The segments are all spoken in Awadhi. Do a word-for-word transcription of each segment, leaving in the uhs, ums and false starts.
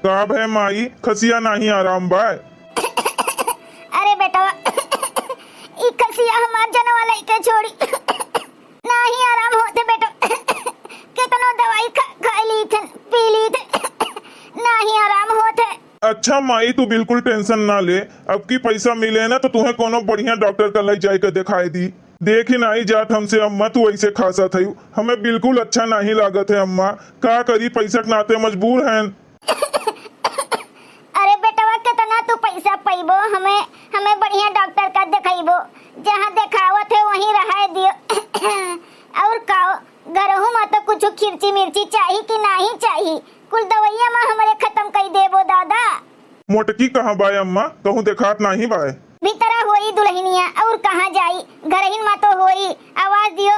का भय माई, खसिया नाहीं आराम बाय? अरे बेटवा, ई खसिया हमार जनवा लइके छोड़ी। नाहीं आराम होत है बेटवा। केतनो दवाई खा, खाई लीथन, पी लीथन, नाहीं आराम होत है। अच्छा माई, तू बिल्कुल tension ना ले, अब की पैसा मिले ना तो तुहें कोनो बढ़िया डॉक्टर का लइ जाइके देखाइ दी। देखी नाहीं जात हमसे अम्मा, तू अइसे खाँसत हइउ, हमें बिल्कुल अच्छा नाहीं लागत है अम्मा, का करी, पैसा के नाते मजबूर हैं। अरे बेटवा, केतना तू पैसा पइबो? हमें, हमें बढ़िया डॉक्टर का देखइबो, जहाँ देखावत है वहीं रहइ दियो। अउर का, घरहू मा तो कुछ खिरची मिर्ची चाही कि नाहीं चाही? कुल दवइया मा हमरे खतम कइ देबो दादा। मोटकी कहाँ बाय अम्मा? कहूँ देखात नाहीं बाय। भीतरा होई दुलहिनिया, अउर कहाँ जाई? घरहिन मा तो होई, आवाज दियो।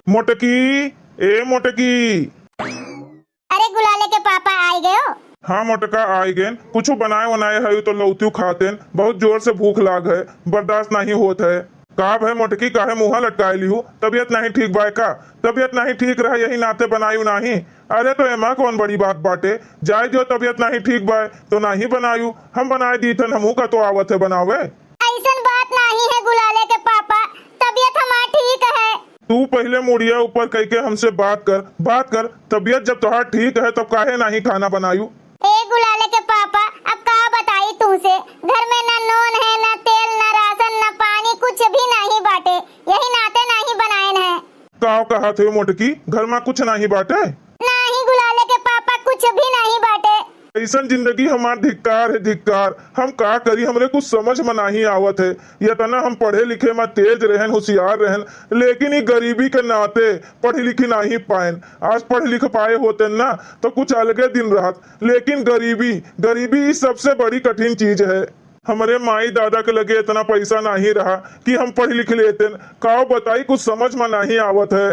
मोटकी, ए मोटकी। अरे गुलाले के पापा आइ गयो? हाँ मोटका आइ गेन, कुछु बनाए वनाए हयू तो लौतियू खातेन, बहुत जोर से भूख लाग है, बर्दाश्त नाहीं होत है। का भय मोटकी, काहे मुँह लटकाए लिहू? तबियत नाहीं ठीक बाय का? तबियत नाहीं ठीक रहे यही नाते बनायू नाहीं। अरे तो एमा कौन बड़ी बात बाटे, जाए दियो, तबियत नाहीं ठीक बाय तो नाहीं बनायू, हम बनाए दीथन, हमहू का तो आवत है बनावे। अइसन बात नाहीं है गुलाले के पापा, तबियत हमार ठीक है। तू पहिले मुड़िया ऊपर कइके हमसे बात कर, बात कर। तबियत जब तोहार ठीक है तब काहे नाहीं खाना बनायू? ए गुलाले के पापा, अब का बताई तुमसे, घर में ना नून है, ना तेल, ना राशन, ना पानी, कुछ भी नाहीं बाटे, यही नाते नाहीं बनाएन है। का कहत हो मोटकी, घर मा कुछ नाहीं बाटे? नाहीं गुलाले के पापा, कुछ भी नाहीं बाटे। अइसन जिंदगी हमार, धिक्कार है धिक्कार। हम का करी, हमरे कुछ समझ मा नाहीं आवत है। यतना हम पढ़े लिखे मा तेज रहेन, होशियार रहेन, लेकिन ई गरीबी के नाते पढ़ी लिखी नाहीं पाएन। आज पढ़ लिख पाए होतेन ना तो कुछ अलगे दिन रहत, लेकिन गरीबी, गरीबी ई सबसे बड़ी कठिन चीज है। हमरे माई दादा के लगे इतना पैसा नाहीं रहा कि हम पढ़ लिख लेतेन। काव बताई, कुछ समझ मा नाहीं आवत है।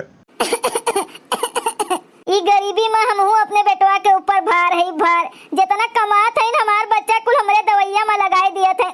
ई गरीबी मा हमहू अपने बेटवा के ऊपर भार है, भार। जितना कमात है हमार बच्चा कुल हमरे दवइया मा लगाए दियत है।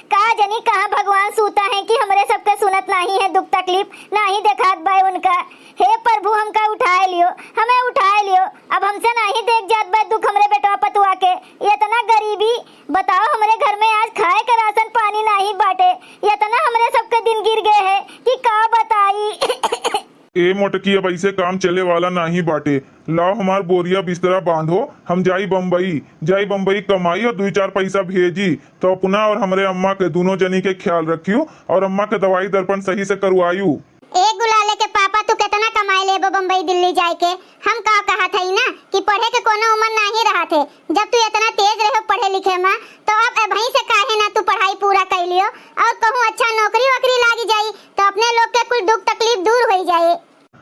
का जनी कहाँ भगवान सूता है कि हमरे सबके सुनत नाहीं है दुख तकलीफ, नाहीं देखात बाय उनका। हे प्रभु, हमका उठाए लियो, हमें उठाए लियो। अब हमसे नाहीं देख जात बाय दुख हमरे बेटवा पतुआ के। इतना गरीबी, बताओ, हमरे घर में आज खाए के राशन पानी नाहीं बाटे। इतना हमरे सबके दिन गिर गए है कि का बताई। ए मोटकी, अब अइसे काम चले वाला नाहीं बाटे। लाओ हमार बोरिया बिस्तरा बांधो, हम जाई बम्बई, जाई बम्बई कमाई और दुई चार पैसा भेजी, तो अपना और हमरे अम्मा के दूनों जनी के ख्याल रखियो और अम्मा के दवाई दर्पण सही से करवायू। ए गुलाले के पापा, तू केतना कमाए लेबो बम्बई दिल्ली जाए के? हम का कहत हई ना कि पढ़े के कोनो उमर नाहीं रहत है। जब तू इतना तेज रहे पढ़े लिखे मा, तो अब अबहीं से काहे ना तू पढ़ाई पूरा कइ लियो और कहूँ अच्छा नौकरी वोकरी लागी जाई, तो अपने लोग के कुल दुख तकलीफ दूर होइ जाए।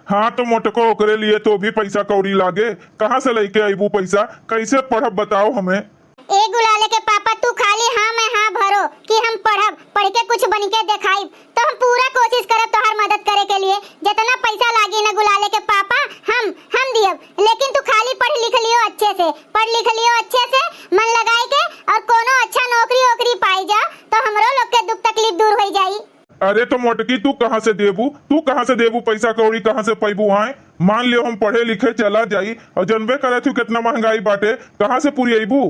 हाँ तो मोटको, ओकरे लिए तो भी पैसा कौड़ी लागे। कहाँ से लइके अइबू पैसा? कैसे पढ़ब बताओ हमें। ए गुलाले के पापा, तू खाली हाँ में हाँ भरो कि हम पढ़ब, पढ़ के कुछ बन के देखाइब, तो हम पूरा कोशिश करब तोहार मदद करे के लिए। जितना पैसा लागी ना गुलाले के पापा, हम, हम दियब, लेकिन तू खाली पढ़ लिख लियो अच्छे से, पढ़ लिख लियो अच्छे से, मन लगाए के, और कोनो अच्छा नौकरी वोकरी पाई जा, तो हमरो लोग के दुख तकलीफ दूर होइ जाई। अरे तो मोटकी, तू कहाँ से देबू, तू कहाँ से देबू पैसा कौड़ी, कहाँ से पैबू आए? मान लियो हम पढ़े लिखे चला जाई, और जनबे करत हूँ कितना महंगाई बाटे, कहाँ से पुरियबू?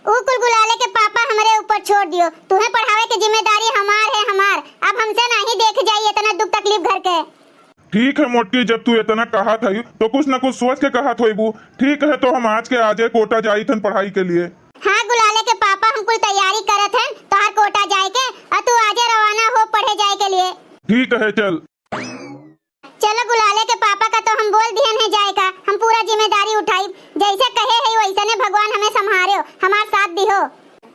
ऊ कुल गुलाले के पापा हमरे ऊपर छोड़ दियो, तुहे पढ़ावे के जिम्मेदारी हमार है, हमार। अब हमसे नाहीं देख जाई इतना दुख तकलीफ घर के। ठीक है मोटकी, जब तू इतना कहत हई तो कुछ न कुछ सोच के कहत होइबू। ठीक है, तो हम आज के आजे कोटा जाई थन पढ़ाई के लिए। हाँ गुलाले के पापा, हम कुल तैयारी करत हन तोहार कोटा जाए के, और तू आजे रवाना हो पढ़े जाए के लिए। ठीक है, चल। चलो गुलाले के पापा का तो हम बोल दिहन है जाए का, हम पूरा जिम्मेदारी उठाइब। जैसे कहे है वैसने भगवान हमें संभारो, हमार साथ दिहो।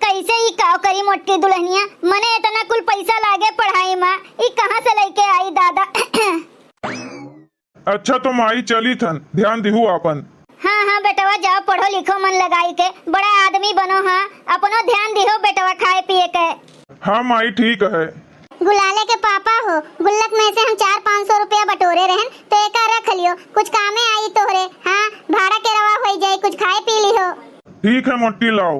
कैसे ई काव करी मोटकी दुल्हनिया, मने इतना कुल पैसा लागे पढ़ाई मा, ई कहाँ से लइके आई दादा? अच्छा तो माई चली थन, ध्यान दिहू आपन। हाँ, हाँ बेटवा, जाओ पढ़ो लिखो मन लगाई के, बड़ा आदमी बनो। हाँ, अपनो ध्यान दिहो बेटवा खाए पिए के। हाँ माई, ठीक है। गुलाले के पापा हो, गुल्लक में से हम चार पाँच सौ रुपया बटोरे रहन, तो एका रख लियो, कुछ कामे आई तोहरे। हाँ, भाड़ा के रवा होई जाई, कुछ खाए पी लिहो। ठीक है मोटकी, लाओ।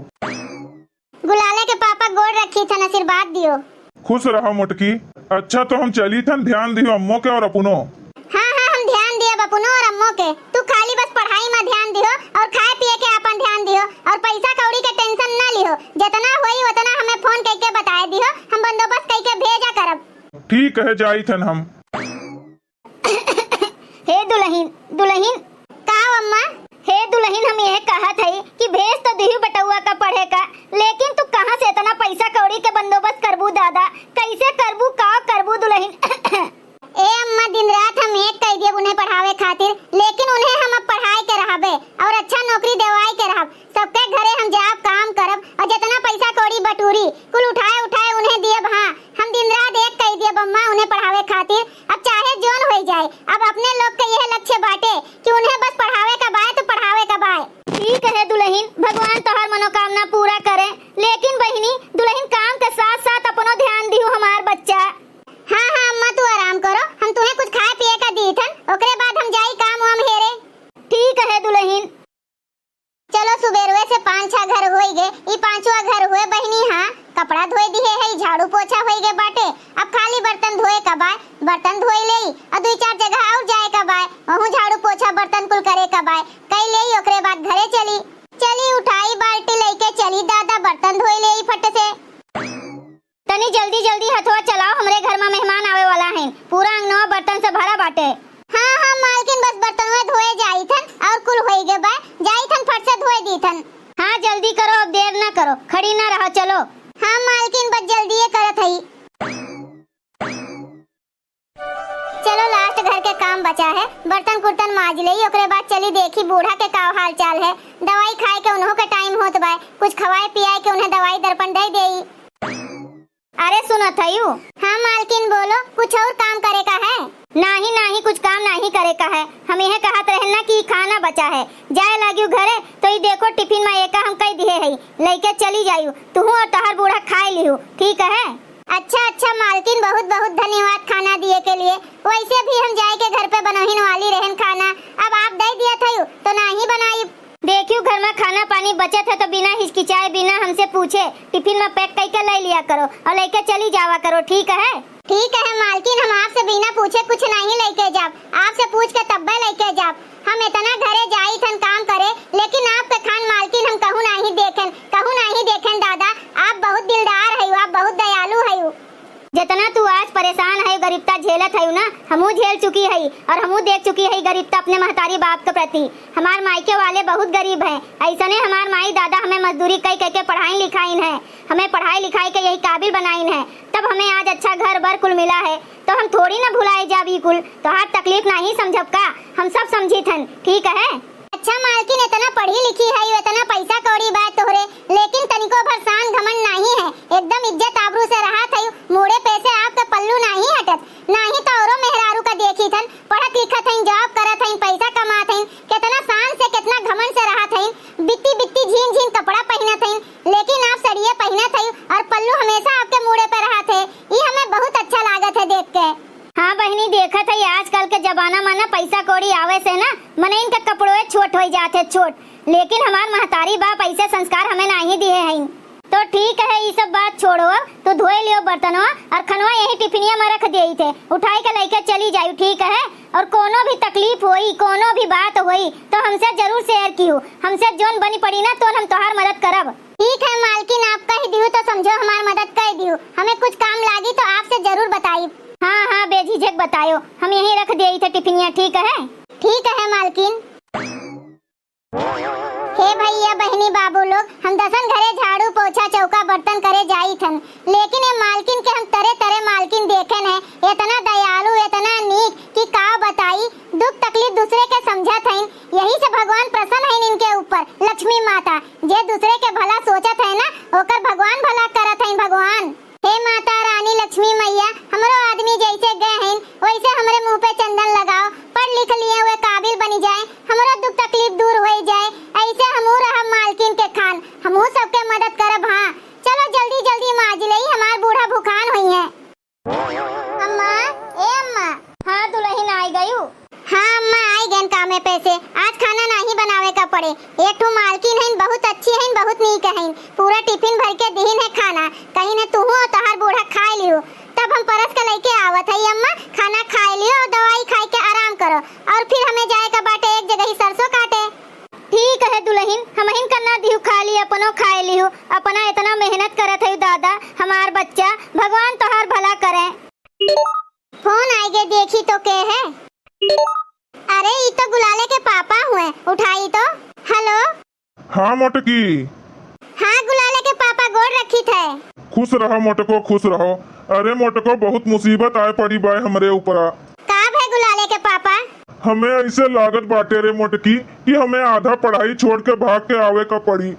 गुलाले के पापा गोड़ रखी थन, आशीर्वाद दियो। खुश रहो मोटकी। अच्छा तो हम चली थन, ध्यान दियो अम्मो के और अपनो। हाँ, हाँ, हम ध्यान दियब अपनो और अम्मो के। तू खाली बस पढ़ाई में ध्यान दियो और खाए पिए के आपन ध्यान दियो और कहे जाइत हन हम। हे दुलहिन, दुलहिन। का अम्मा? हे दुलहिन, हम यह कहत हई कि भेज तो दिहु बेटउआ का पढ़े का, लेकिन तू कहाँ से इतना पैसा कौड़ी के बंदोबस्त करबू दादा? कैसे करबू, का करबू दुलहिन? ए अम्मा, दिन रात हम एक कइ दियब उन्हें पढ़ावे खातिर, लेकिन उन्हें हम अब पढ़ाए के रहबे और अच्छा नौकरी देवाए के रहब। सबके घरे हम जाब, काम करब और जितना पैसा कौड़ी बटूरी, कुल उठाए उठाए उन्हें दियब। हाँ, हम दिन रात एक कइ दियब अम्मा उन्हें पढ़ावे खातिर। अब चाहे जोन होइ जाए, अब अपने लोग के यह लक्ष्य बाटे कि उन्हें बस पढ़ावे का बाय तो पढ़ावे का बाय। ठीक है दुलहिन, भगवान तोहार मनोकामना पूरा करे। लेकिन बहिनी, दुलहिन काम के साथ साथ अपनो ध्यान दिहु हमार बच्चा। हाँ, हाँ अम्मा, तू आराम करो, हम तुहें कुछ खाए पिए का दीथन, ओकरे बाद हम जाई काम वाम हेरे। ठीक है दुलहिन। चलो, सुबेरवे से पाँच छह घर होई गे, ई पाँचवा घर हुए बहिनी। हाँ, कपड़ा धोए दिहे है, झाड़ू पोछा होई गे बाटे, अब खाली बर्तन धोए का बाय, बर्तन धोए लेई, और दुई चार जगह और जाए का बाय, वहूँ झाड़ू पोछा बर्तन कुल करे का बाय, कई लेई, ओकरे बाद घरे चली। चली, उठाई बाल्टी लइके चली दादा, बर्तन धोए लेई फट से। तनी जल्दी जल्दी हथवा चलाओ, हमरे घर में मेहमान आवे वाला हैं, पूरा अंगनवा बर्तन से भरा बाटे। हाँ, हाँ मालकिन, बस बर्तनवे धोए जाइथन और कुल होई गे बा, जाइथन फट से धोए दीथन। हाँ, जल्दी करो, अब देर ना करो, खड़ी ना रहो, चलो। हाँ मालकिन, बस जल्दिए करत हई। चलो, लास्ट घर के काम बचा है, बर्तन कुर्तन माज लेई, ओकरे बाद चली देखी बूढ़ा के का हाल चाल है। दवाई खाए के उन्हों के टाइम होत बा, कुछ खवाए पियाए के उन्हें दवाई दर्पण दे देई। अरे सुनत हयू? हाँ मालकिन बोलो, कुछ और काम करे का है? नाही, नाही, कुछ काम नाही करे का है। हम यह कहत रहन ना कि खाना बचा है, जाए लागियो घरे तो ई देखो टिफिन में एका हम कई दिहे है, लइके चली जायू, तुहू और तोहर बूढ़ा खाए लिहू, ठीक है? अच्छा, अच्छा मालकिन, बहुत बहुत धन्यवाद खाना दिए के लिए। वैसे भी हम जाए के घर पे बनौहिन वाली रहन खाना, अब आप दे दिया थयू तो नाही बनाई। देखियो, घर में खाना पानी बचत है तो बिना हिचकिचाए, बिना हमसे पूछे टिफिन में पैक कई के ले लिया करो और लेके चली जावा करो, ठीक है? ठीक है मालकिन, हम आपसे बिना पूछे कुछ नहीं लेके जाब, आपसे पूछ के तब्बे लेके जाब। हम इतना घरे जाई थन काम करे, लेकिन आपके खान मालकिन हम कहूँ नहीं देखेन, कहूँ नहीं देखेन दादा। आप बहुत दिलदार है, आप बहुत दयालु है। जितना तू आज परेशान है, गरीबता झेलत है ना, हमहू झेल चुकी है और हमहू देख चुकी है गरीबता अपने महतारी बाप के प्रति। हमार मायके वाले बहुत गरीब हैं, ऐसने हमार माई दादा हमें मजदूरी कई कई के पढ़ाई लिखाइन है, हमें पढ़ाई लिखाई के यही काबिल बनाइन है, तब हमें आज अच्छा घर बर कुल मिला है। तो हम थोड़ी ना भुलाए जाब ई कुल, तोहार तकलीफ नहीं समझब का? हम सब समझित हन, ठीक है? अच्छा मालकिन, इतना पढ़ी लिखी है, इतना पैसा कौड़ी बा तोहरे, लेकिन तनिको भर शान घमंड नाही है, एकदम इज्जत आबरू से रहत है, मूड़े पे से आपके पल्लू नाही हटत। नाही तो औरो मेहरारू का देखी थन, पढ़त लिखत हईन, जॉब करत हईन, पैसा कमात हईन, कितना शान से, कितना घमंड से रहत हईन, बित्ती बित्ती झीन झीन कपड़ा पहनत हईन, लेकिन आप सड़िए पहनत हई और पल्लू हमेशा आपके मूड़े पे रहत है। ई हमें बहुत अच्छा लागत है देख के। हाँ बहिनी, देखत है आजकल के जमाना में ना पैसा कौड़ी आवे से ना मनइन के कपड़ोए छोट होई जात है, छोट। लेकिन हमार महतारी बाप ऐसे संस्कार हमें नाही दिए हैं। तो ठीक है, ई सब बात छोड़ो, अब तू धोए लियो बर्तनवा और खनवा यही टिफिनिया में रख देई थे, उठाई के लेके चली जायू, ठीक है? और कोनो भी तकलीफ होई, कोनो भी बात होई तो हमसे जरूर शेयर कियो, हमसे जोन बनी पड़ी ना तोन हम तोहार मदद करब। ठीक है मालकिन, आप कह दियो तो समझो हमार मदद कर दियो, हमें कुछ काम लागी तो आपसे जरूर बताई। हाँ हाँ, बेझिझक बतायो, हम यहीं रख देई थे टिफिनिया, ठीक है? ठीक है मालकिन। हे भैया, बहिनी, बाबू लोग, हम दसन घरे झाड़ू, पोछा, चौका, बर्तन करे जाई थन, लेकिन ये मालकिन के हम तरे तरे मालकिन देखेन है, इतना दयालु, इतना नीक कि का बताई, दुख तकलीफ दूसरे के समझत हईन, यही से भगवान प्रसन्न हईन इनके ऊपर। लक्ष्मी माता, जे दूसरे के भला सोचत है ना, ओकर भगवान भला करत हईन भगवान। हे माता रानी लक्ष्मी मैया, हमरो आदमी जैसे गए हैं, वैसे हमरे मुंह पे चंदन लगाओ, पढ़ लिख लिए हुए काबिल बनी जाए, हमरो दुख तकलीफ दूर हो जाए, ऐसे हमहू रहब मालकिन के खान, हमहू सबके मदद करब। हाँ, चलो जल्दी जल्दी माज लेई, हमार बूढ़ा भुखान हुई है। अम्मा, ए अम्मा। हाँ दुलहिन, आई गयू? हाँ अम्मा, आई गयन कामे पे से। आज खाना नाही बनावे का पड़े। एक ठो मालकिन हईन, बहुत अच्छी हईन, बहुत नीक हईन। पूरा टिफिन भर के दिहिन है खाना। कहिन है तुहू और तोहार बूढ़ा खाए लियो। तब हम परस के लेके आवत हई अम्मा, खाना खाए लियो और दवाई खाए के आराम करो। और फिर हमें जाए का बाटे एक जगह ही सरसों काटे। ठीक है दुलहिन, हमहिन का ना दिहु खाली, अपनो खाए लिहु। अपना इतना मेहनत करत है दादा, हमार बच्चा, भगवान तोहार भला करे। कौन आइगे, देखी तो के है? अरे, ई तो गुलाले के पापा हुए, उठाई तो। हेलो। हाँ मोटकी। हाँ गुलाले के पापा, गोड़ रखी थे। खुश रहो मोटको, खुश रहो। अरे मोटको, बहुत मुसीबत आए पड़ी बाय हमरे ऊपरा। का भे गुलाले के पापा? हमें ऐसे लागत बाटे रे मोटकी कि हमें आधा पढ़ाई छोड़ के भाग के आवे का पड़ी।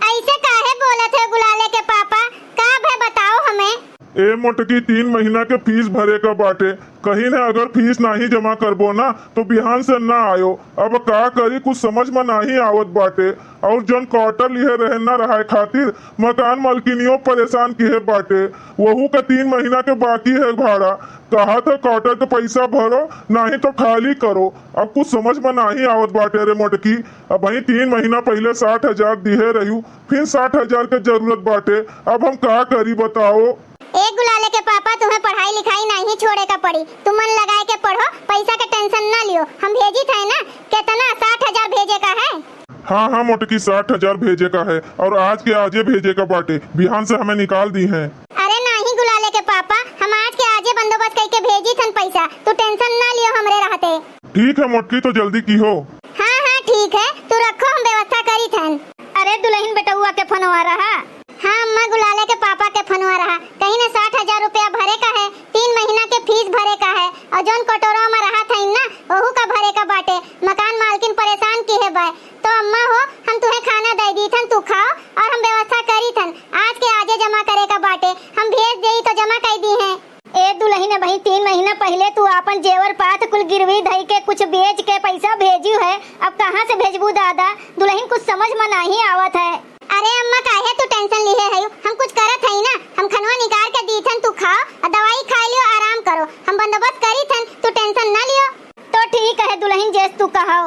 ऐसे काहे बोलत है गुलाले के पापा? का भे बताओ हमें। ए मोटकी, तीन महीना के फीस भरे का बाटे। कहीं ने अगर फीस नाही जमा करबो ना तो बिहान से ना आयो। अब का करी, कुछ समझ में नाही आवत बाटे। और जौन क्वार्टर लिहे रहे ना रहाए खातिर, मकान मालकिनियो परेशान किहे बाटे। वहू का तीन महीना के बाकी है भाड़ा। कहा था क्वार्टर के पैसा भरो, नाही तो खाली करो। अब कुछ समझ में नाही आवत बाटे रे मोटकी। अब वही तीन महीना पहले साठ हजार दिहे रही, फिर साठ हजार के जरूरत बाटे। अब हम का करी बताओ? ए गुलाले के पापा, तुम्हें पढ़ाई लिखाई नाही छोड़े का पड़ी, तुम मन लगाए के पढ़ो, पैसा के टेंशन ना लियो, हम भेजी थे ना। कितना? साठ हजार भेजे का है। हाँ हाँ मोटकी, साठ हजार भेजे का है और आज के आजे भेजे का बाटे, बिहान से हमें निकाल दी है। अरे नाही गुलाले के पापा, हम आज के आजे बंदोबस्त करके भेजी थन पैसा, तू टेंशन ना लियो हमरे रहते। ठीक है मोटकी, तो जल्दी की हो। हाँ हाँ ठीक है, तू रखो, हम व्यवस्था करी थन। अरे दुलहिन बेटउआ के फोनवा रहा। हाँ अम्मा, गुलाले के पापा के फोनवा रहा, कहीं ने साठ हजार रुपया भरे का है, तीन महीना के फीस भरे का है, और जौन कटोरवा में रहा था ना, ओहू का भरे का बाटे। मकान मालकिन परेशान किहे बाय। तो अम्मा हो, हम तुहे खाना दे दी थन, तू खाओ, और हम व्यवस्था करी थन। आज के आजे जमा करे का बाटे, हम भेज देई तो जमा कर दी हैं। ए दुलहिन, अबहीं तीन महीना पहिले तू आपन जेवर पात कुल गिरवी धई के कुछ बेच के पैसा भेजियो है, अब कहाँ से भेजबू दादा? दुलहिन, कुछ समझ में नाही आवत है। अरे अम्मा, काहे तू टेंशन लिहे है? हम कुछ करत हई ना, हम खनवा निकाल के दीथन, तू खाओ और दवाई खा लियो, आराम करो, हम बंदोबस्त करी थन, तू टेंशन ना लियो। तो ठीक है दुलहिन, जैस तू कहो।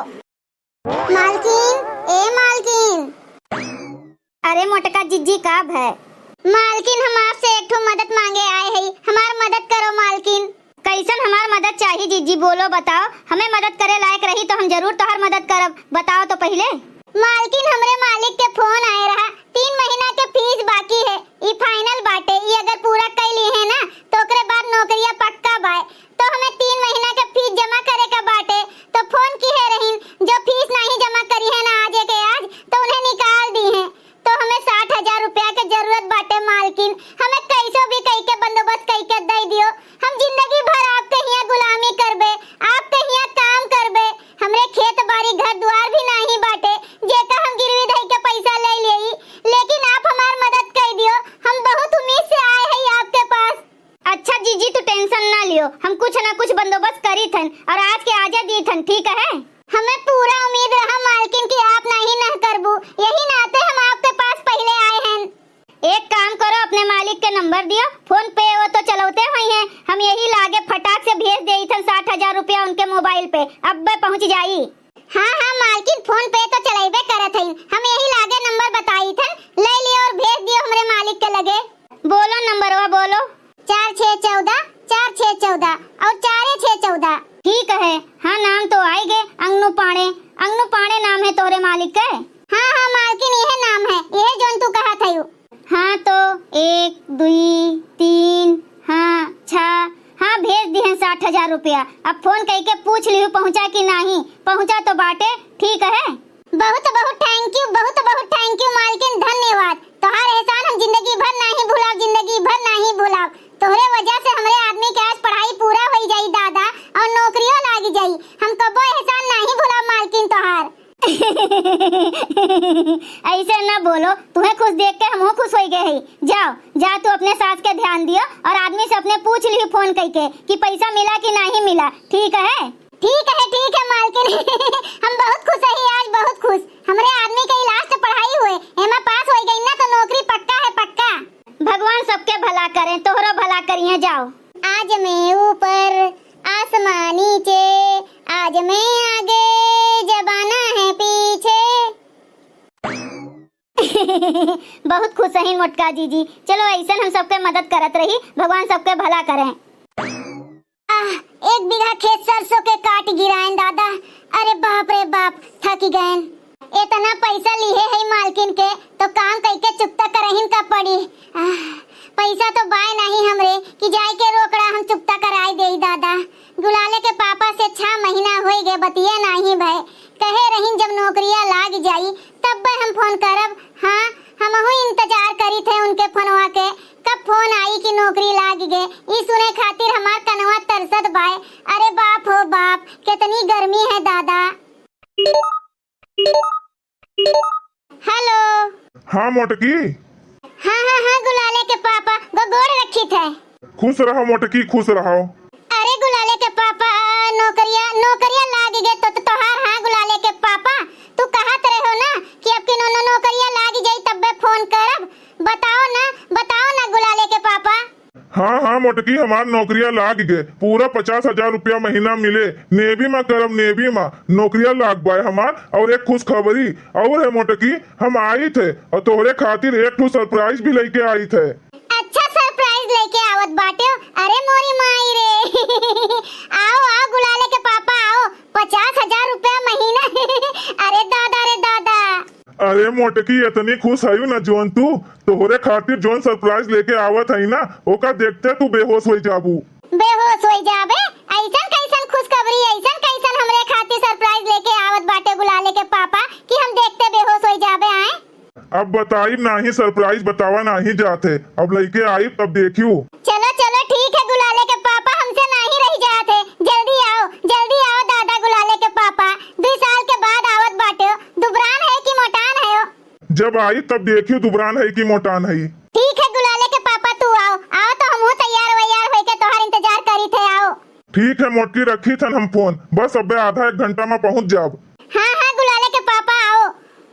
मालकिन, ए मालकिन। अरे मोटका जिज्जी, का भय? मालकिन, हम आपसे एक ठो मदद मांगे आए हई, हमार मदद करो मालकिन। कैसन हमार मदद चाही जिज्जी, बोलो बताओ। हमें मदद करे लायक रही तो हम जरूर तोहार मदद करब, बताओ तो पहिले। मालकिन, हमरे मालिक के फोन आए रहा, तीन महीना के फीस बाकी है, ई फाइनल बाटे, ई अगर पूरा कर ली है ना तो ओकरे बाद नौकरिया पक्का बाय। तो हमें तीन महीना के फीस जमा करे का बाटे, तो फोन किहे रहीन, जो फीस नाही जमा करिहे ना आज के आज, तो उन्हें निकाल दीहे। तो हमें साठ हजार रुपया के जरूरत बाटे मालकिन, हमें कैसो भी कई के बंदोबस्त कई के दे दियो। हम जिंदगी भर आपके हियाँ गुलामी करबे, आपके हियाँ काम करबे। हमरे खेत बारी घर दुआर भी नाही बाटे, जेका हम गिरवी धई के पैसा ले लेई, लेकिन आप हमार मदद कर दियो। हम बहुत उम्मीद से आए हई आपके पास। अच्छा जीजी, तू टेंशन ना लियो, हम कुछ ना कुछ बंदोबस्त करी थन और आज के आजे दी थन, ठीक है? हमें पूरा उम्मीद रहा मालकिन कि आप नाही ना करबू, यही नाते हम आपके पास पहले आए हैं। एक काम करो, अपने मालिक के नंबर दियो, फोन पे वो तो चलौते हुई हैं, हम यही लागे फटाक से भेज देई थन साठ हजार रुपया उनके मोबाइल पे, अब्बे पहुँच जाई। हाँ हाँ मालकिन, फोन पे तो चलैबे करत हई, हम यही लागे नंबर बताई थन, ले लियो और भेज दियो हमरे मालिक के लगे। बोलो नंबरवा, बोलो। चार छः चौदह, चार छः चौदह और चारे छः चौदह। ठीक है, हाँ नाम तो आई गे, अंगनू पांड़े। अंगनू पांड़े नाम है तोहरे मालिक के? हाँ हाँ मालकिन, यह नाम है, यह जौन तू कहत हयू। हाँ तो एक, दुई, तीन, हाँ, छः, हाँ भेज दिहन साठ हजार रुपया। अब फोन कइके पूछ लिहू पहुँचा कि नाही, पहुँचा तो बाटे, ठीक है। बहुत बहुत thank you, बहुत बहुत thank you मालकिन, धन्यवाद। तोहार एहसान हम जिंदगी भर नाही भुलाब, जिंदगी भर नाही भुलाब। तोहरे वजह से हमरे आदमी के आज पढ़ाई पूरा होई जाई दादा, और नौकरियो लागी जाई। हम कबो एहसान नाही भुलाब मालकिन तोहार। ऐसे ना बोलो, तुम्हें खुश देख के हमहू खुश होई गए हई। जाओ, जा तू अपने सास के ध्यान दियो और आदमी से अपने पूछ लियो फोन कइके कि पैसा मिला कि नाही मिला, ठीक है? ठीक है, ठीक है मालकिन। हम बहुत खुश हई आज, बहुत खुश। हमरे आदमी के ई last पढ़ाई हुए, एमा पास होई गई ना तो नौकरी पक्का है, पक्का। भगवान सबके भला करें, तोहरो भला करिए, जाओ। आज मैं ऊपर, आसमां नीचे, आज मैं आगे, जमाना है पीछे। बहुत खुश हईन मोटका जीजी। चलो, ऐसन हम सबके मदद करत रही, भगवान सबके भला करें। आह, एक बीघा खेत सरसों के काट गिराएन दादा। अरे बाप रे बाप, थकी गएन। इतना पैसा लिहे है मालकिन के, तो काम कइके चुकता करहिन का पड़ी। आह, पैसा तो बाय नाहीं हमरे कि जाइके रोकड़ा हम चुकता कराइ देई दादा। गुलाले के पापा से छह महीना होइ गए, बतिया नाहीं भय। कहे रहिन जब नौकरिया लागि जाई तब्बे हम फोन करब। हाँ, हमहू इंतजार करित है उनके फोनवा के, कब फोन आई कि नौकरी लागि गए। ई सुने खातिर हमार कनवा तरसत बाय। अरे बाप हो बाप, केतनी गर्मी है दादा। हेलो। हाँ मोटकी। हाँ, हाँ, हाँ, गुलाले के पापा, गो-, गोड़ रखित है। खुश रहो मोटकी, खुश रहो। अरे गुलाले के पापा, नौकरिया, नौकरिया लागि गए तो, तो तोहार, हाँ गुलाले के पापा, तू कहत रहो ना कि अब की नो, नो, नौकरिया लागि जाई तब्बे फोन करब। बताओ ना, बताओ ना गुलाले के पापा। हाँ, हाँ, मोटकी, हमार नौकरिया लागि गए। पूरा पचास हजार रुपया महीना मिले। नेवी मा करब, नेवी मा। नौकरिया लाग बाय हमार। और एक खुशखबरी और है मोटकी, हम आइत है और तोहरे खातिर एक ठो surprise भी लइके आइत है। अच्छा surprise लइके आवत बाट्यो? अरे मोरी माई रे। आओ, आओ गुलाले के पापा, आओ। पचास हजार रुपया महीना। अरे दादा रे दादा। अरे मोटकी, इतनी खुश हयू ना जौन तू, तोहरे खातिर जौन surprise लेके आवत हई ना, ओका देखते तू बेहोश होइ जाबू। बेहोश होइ जाबे? ऐसन कैसन खुशखबरी, ऐसन कैसन हमरे खातिर surprise लेके आवत बाटे गुलाले के पापा कि हम देखते बेहोश होइ जाबे आए? अब बताइब नाहीं, surprise बतावा नाहीं जात है, अब लइके आइब तब देखियो। चलो चलो ठीक है गुलाले के पापा, हमसे नाहीं रहि जात है, जल्दी आओ, जल्दी आओ दादा गुलाले के पापा, दुई साल के बाद आवत बाटे, दुबरान है कि मोटान है हो? जब आई तब देखियो दुबरान है कि मोटान है। ठीक है गुलाले के पापा, तू आओ, आओ तो हमहू तैयार वैयार होइके तोहार इंतजार करित है, आओ। ठीक है मोटकी, रखित हन हम फोन, बस अबे आधा एक घंटा मा पहुँच जाब। हाँ, हाँ गुलाले के पापा आओ।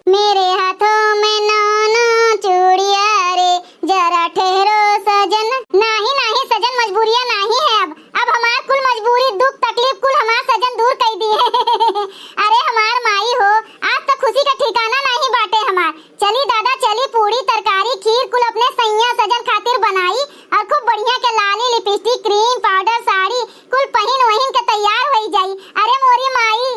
मेरे हाथों में नौ नौ चूड़िया रे, जरा ठहरो सजन। नाहीं, नाहीं सजन, मजबूरिया नाहीं है अब, अब हमार कुल मजबूरी, दुख, तकलीफ कुल हमार सजन दूर कइ दिहे। अरे हमार माई हो, आज तो खुशी का ठिकाना नाहीं बाटे हमार। चली दादा चली, पूड़ी, तरकारी, खीर कुल अपने सैया सजन खातिर बनाई और खूब बढ़िया के लाली, लिपस्टिक, क्रीम, पाउडर, साड़ी कुल पहिन वहिन के तैयार होइ जाई। अरे मोरी माई,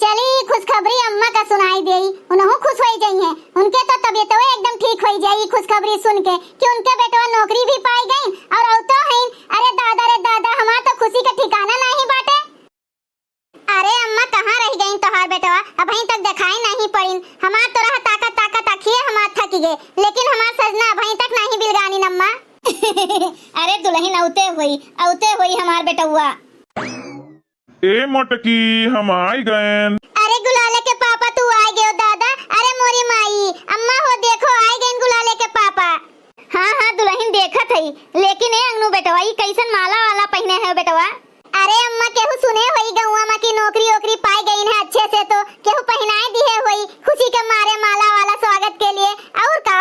चली खुशखबरी अम्मा का सुनाई देई, उनहू खुश होइ जइहें। उनके तो तबियतवे एकदम ठीक होइ जाई खुशखबरी सुन के कि उनके बेटवा नौकरी भी पाइ गइन और अउतो हइन। अरे दादा रे दादा, हमार तो खुशी के ठिकाना नाहीं बाटे। अरे अम्मा, कहाँ रहि गइन तोहार बेटवा? अबहीं तक देखाई नाहीं पड़िन। हमार तो रहा ताकत ताकत अखिए हमार थकि गे, लेकिन हमार सजना अबहीं तक नाहीं बिलगानिन अम्मा। अरे दुलहिन, अउते होई, अउते होई हमार बेटउआ। ए मोटकी, हम आइ गएन। अरे गुलाले के पापा, तू आइ गयो दादा। अरे मोरी माई, अम्मा हो देखो, आइ गएन गुलाले के पापा। हाँ, हाँ दुलहिन, देखत हई, लेकिन ए अंगनू बेटवा, ई कइसन माला वाला पहिने है बेटवा? अरे अम्मा, केहू सुने होई गउँवा मा कि नौकरी ओकरी पाइ गइन है अच्छे से, तो केहू पहिनाइ दिहे होई, खुशी के मारे माला वाला स्वागत के लिए। और का?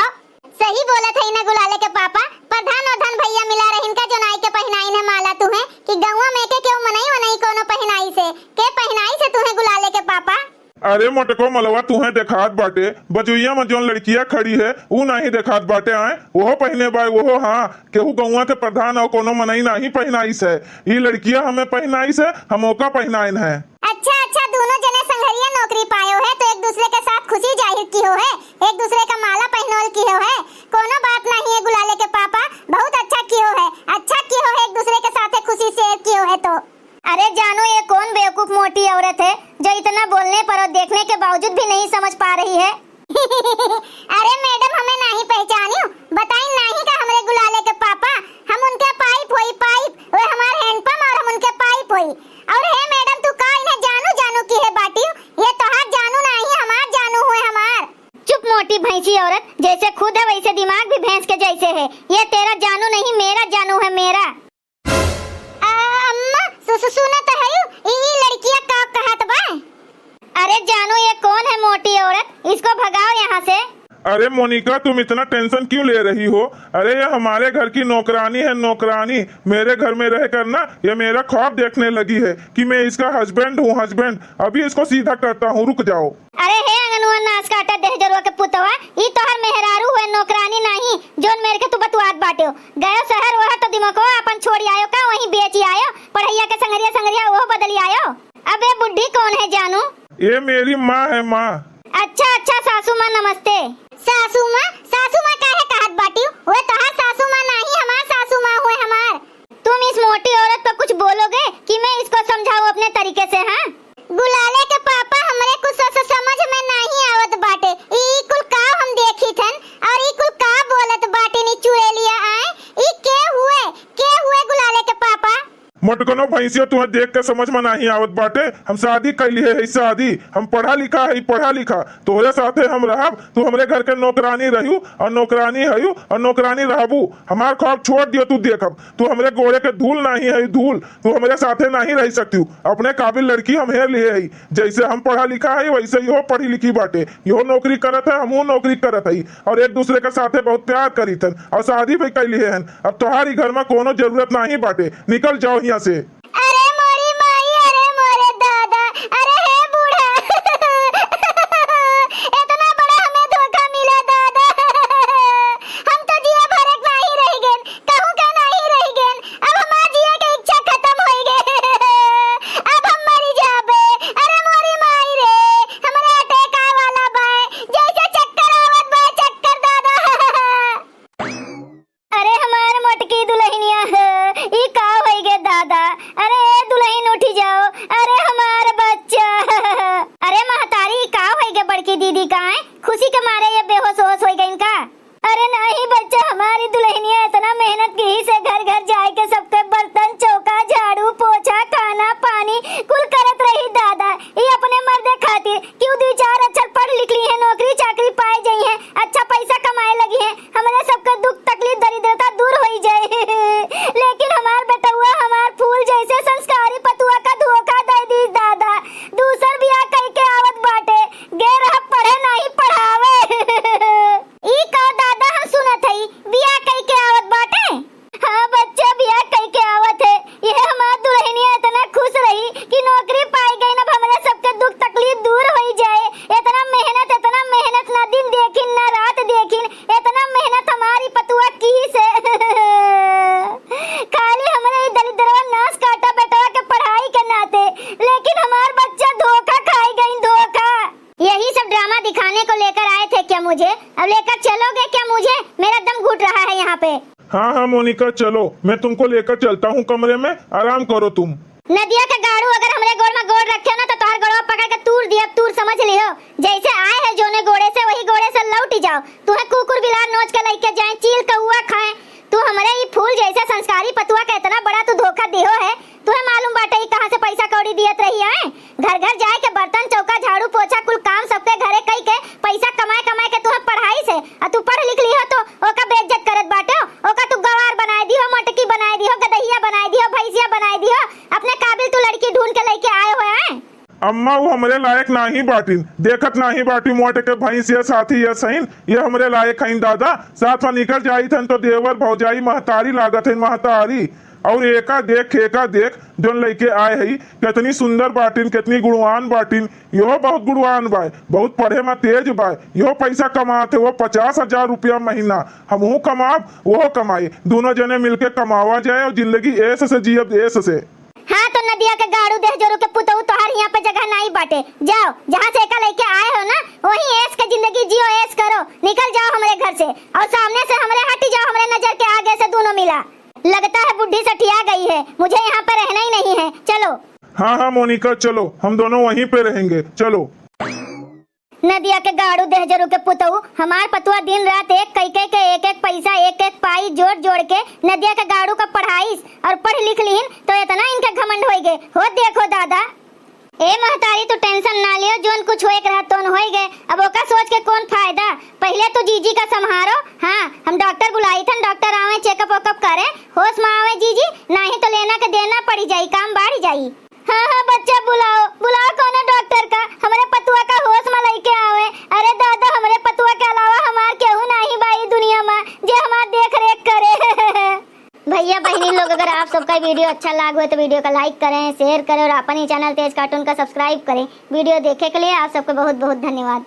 सही बोलत हई ना गुलाले के पापा, प्रधान वरधान भइया मिला रहिन का जौन आइके पहिनाइन है माला तुहें, कि गउँवा मा एके केहू मनई वनई कउनो पहिनाइस है, के पहिनाइस है तुहें गुलाले के पापा? अरे मोटको मलवा, तुहें देखात बाटे, बजुइया मा जौन लड़किया खड़ी है, ऊ नाहीं देखात बाटे आए, ओहो पहिने बाय, ओहो, हाँ, केहू गउँवा के प्रधान और कउनो मनई नाहीं पहिनाइस है, ई लड़किया हमें पहिनाइस है, हम ओका पहिनाइन है। अच्छा, अच्छा, दूनो जने संघरिया नौकरी पायो है, तो एक दूसरे के साथ खुशी जाहिर किहो है, एक दूसरे का माला पहिनोल किहो है। कउनो बात नाहीं है गुलाले के पापा, बहुत अच्छा किहो है, अच्छा किहो है, एक दूसरे के साथे खुशी share किहो है तो। अरे जानू, ये कौन बेवकूफ मोटी औरत है जो इतना बोलने पर और देखने के बावजूद भी नहीं समझ पा रही है? अरे मैडम, हमें नाहीं पहचानियो, बताइन नाहीं का हमरे गुलाले के पापा? हम उनके पाइप होई, पाइप, वे हमार हैंडपंप और हम उनके पाइप होई। और हे मैडम, तू का इन्हें जानू जानू किहे बाटियो? ये तोहार जानू नाहीं, हमार जानू हुए, हमार। चुप मोटी भैंसी औरत, जैसे खुद है वैसे दिमाग भी भैंस के जैसे है। ये तेरा जानू नहीं, मेरा जानू है, मेरा। आ, अम्मा, सु-, सु-, सुनत हयू, ई, ई लड़किया का कहत बा? अरे जानू, ये कौन है मोटी औरत? इसको भगाओ यहाँ से। अरे मोनिका, तुम इतना tension क्यों ले रही हो? अरे, ये हमारे घर की नौकरानी है, नौकरानी। मेरे घर में रहकर ना, ये मेरा ख्वाब देखने लगी है कि मैं इसका husband हूँ, husband। अभी इसको सीधा करता हूँ, रुक जाओ। अरे हे अंगनुआ नास काटा देह जरुआ के पुतवा, ई तोहर मेहरारू हुए, नौकरानी नाहीं, जौन मेर के तू बतुआत बाट्यो। गयो शहर, वह तो दिमकवा अपन छोड़ी आयो का, वहीं बेची आयो, पढ़ैया के संगरिया, संगरिया ओहो बदली आयो। अब ये बुढ़ी कौन है जानू? ये मेरी माँ है, माँ। अच्छा, अच्छा सासू माँ, नमस्ते। सासू माँ, सासू माँ काहे कहत बाट्यो? वे तोहार सासू माँ नाहीं, मोटकनो भैंसिया, तुहे देख के समझ में नाहीं आवत बाटे। हम शादी कइ लिहे हई, शादी। हम पढ़ा लिखा हई, पढ़ा लिखा। तोहरे साथे हम रहब, तू हमरे घर के नौकरानी रह्यू और नौकरानी हयू और नौकरानी रहबू। हमार ख्वाब छोड़ दियो, तू देखब। तू हमरे गोड़े के धूल नाहीं हई, धूल। तू हमरे साथे नाहीं रहि सकत्यू। अपने काबिल लड़की हम हेर लिहे हई। जैसे हम पढ़ा लिखा हई, वैसे इहो पढ़ी लिखी बाटे। इहो नौकरी करत है, हमहू नौकरी करत हई। और एक दूसरे के साथे बहुत प्यार करीत हन और शादी भी कइ लिहे हन। अब तोहार ई घर में कोनो जरूरत नाहीं बाटे। निकल जाओ हियाँ से। अरे मोरी माई, अरे मोरे दादा, अरे हे बूढ़ा, इतना बड़ा हमें धोखा मिला दादा। हम तो जिया भरे के नाहीं रहि गेन, कहूँ के नाहीं रहि गेन। अब हमार जिए के इच्छा खतम होइ गए। अब हम मरी जाबे। अरे मोरी माई रे, हमरे attack आवे वाला बाय, जैसे चक्कर आवत बाय, चक्कर दादा। अरे हमार मोटकी दुलहिनिया, ई का होइ गे दादा? अरे ए दुलहिन उठि जाओ, अरे हमार बच्चा। अरे महतारी, ई का होइ गे बड़की दीदी, काहे खुशी के मारे ये बेहोश होश होइ गइन का? अरे नाहीं बच्चा, हमारी दुलहिनिया इतना मेहनत किहिस है, घर घर जाइके सबके बर्तन, चौका, झाड़ू, पोछा, खाना, पानी कुल करत रही दादा। ई अपने मर्दे खातिर क्यों दुइ चार अक्षर पढ़ लिख लिहे, नौकरी चाकरी पाए जइहे, अच्छा पैसा कमाए लगिहे, हमरे सबके दुख तकलीफ दरिद्रता दूर होइ जाए। लेकिन हमार बेटउआ, हमार फूल जैसे संस्कारी पतुआ का धोखा दइ दिहिस दादा। दूसर बियाह कइके आवत बाटे, गे रह पढ़े नाहीं पढ़ावे। ई का दादा हम सुनत हई, बियाह कइके आवत बाटे? हाँ बच्चा, बियाह कइके आवत है। यह हमार दुलहिनिया इतना खुश रही कि नौकरी पाइ गइन, अब हमरे सबके दुख तकलीफ दूर होइ जाए। इतना मेहनत, इतना मेहनत, ना दिन देखिन, ना रात देखिन, इतना मेहनत हमारी पतुआ किहिस है। खाली हमरे ई दलिद्रवा नास काटा बेटवा के पढ़ाई के नाते, लेकिन हमार बच्चा धोखा खाइ गइन, धोखा। यही सब ड्रामा दिखाने को लेकर आए थे क्या मुझे? अब लेकर चलोगे क्या मुझे? मेरा दम घुट रहा है यहाँ पे। हाँ, हाँ, मोनिका, चलो, मैं तुमको लेकर चलता हूँ कमरे में, आराम करो तुम। नदिया के गाड़ू, अगर हमरे गोड़ में गोड़ रखे ना, तो तोहर गोड़वा पकड़ के तूर दिया, तूर समझ लियो। जैसे आए है जोने गोड़े से, वही गोड़े से लौट जाओ। तुहे कुकुर बिलार नोच के लइके जाए, चील कौआ खाए। तू हमरे ई फूल जैसे संस्कारी पतुआ के इतना बड़ा तू धोखा दिहो है, तुहे मालूम बाटे ई कहाँ से पैसा कौड़ी दियत रही है? घर घर जाए के बर्तन, चौका, झाड़ू, पोछा, कुल काम सबके घरे कई के पैसा कमाए कमाए के तुहे पढ़ाइस है, आ तू पढ़ लिख लिहो तो ओका बेइज्जत करत बाटे, ओका तू गवार बनाए दिहो, मटकी बनाए दिहो, गदहिया बनाए दिहो, भैंसिया बनाए दिहो, अपने काबिल तू लड़की ढूंढ के लइके आए हो हैं? अम्मा, वो हमरे लायक नाहीं बाटिन, देखत नाहीं बाटी मोट के भैंस या साथी या सहीन, ये हमरे लायक हईन दादा। साथ में निकल जाइत हन तो देवर भौजाई महतारी लागत हईन, महतारी। और एका देख, एका देख, जोन लइके आए हई, कितनी सुंदर बाटिन, कितनी गुणवान बाटिन। यो बहुत गुणवान बाय, बहुत पढ़े में तेज बाय, यो पैसा कमात है, वो पचास हजार रुपया महीना। हमहू कमाब, वो कमाई, दोनों जने मिलके कमावा जाए और जिंदगी ऐश से जियब, ऐश से। हाँ, तो नदिया के गाड़ू देह जोरू के पुतऊ, तोहार हियाँ पे जगह नाई बाटे। जाओ, जहाँ से एका लइके आए हो ना, वहीं ऐश के जिंदगी जियो, ऐश करो। निकल जाओ हमरे घर से और सामने से हमरे हट जाओ, हमरे नजर के आगे से दोनों मिला। लगता है बुढ़ी सठिया गई है, मुझे यहाँ पे रहना ही नहीं है। चलो। हाँ, हाँ मोनिका, चलो, हम दोनों वहीं पे रहेंगे, चलो। नदिया के गाड़ू देह जरू के पुतऊ, हमार पतुआ दिन रात एक कई कई के एक एक पैसा, एक एक पाई जोड़ जोड़ के नदिया के गाड़ू का पढ़ाईस और पढ़ लिख लिहिन, तो इतना इनके घमंड होई गे। हो देखो दादा। ए महतारी, तू tension ना लियो, जोन कुछ होए के रहा तोन होई गे। अब ओका सोच के कौन फायदा? पहिले तू जीजी का संभारो। हाँ, हम डॉक्टर बुलाई थन, डॉक्टर आवे, checkup वेकअप करे, होश में आवे जीजी, नाही तो लेना के देना पड़ी जाई, काम बढ़ जाई। हाँ, हाँ, बच्चा, बुलाओ, बुलाओ कौनो डॉक्टर का, हमरे पतुआ का होश में लइके आवे। अरे दादा, हमरे पतुआ के अलावा हमार केहू नाही बा ई दुनिया में, जे हमार देख रेख करे। भैया बहिनी लोग, अगर आप सबका video अच्छा लाग हो तो video का like करें, share करें और अपन ही channel तेज cartoon का subscribe करें। Video देखे के लिए आप सबको बहुत बहुत धन्यवाद।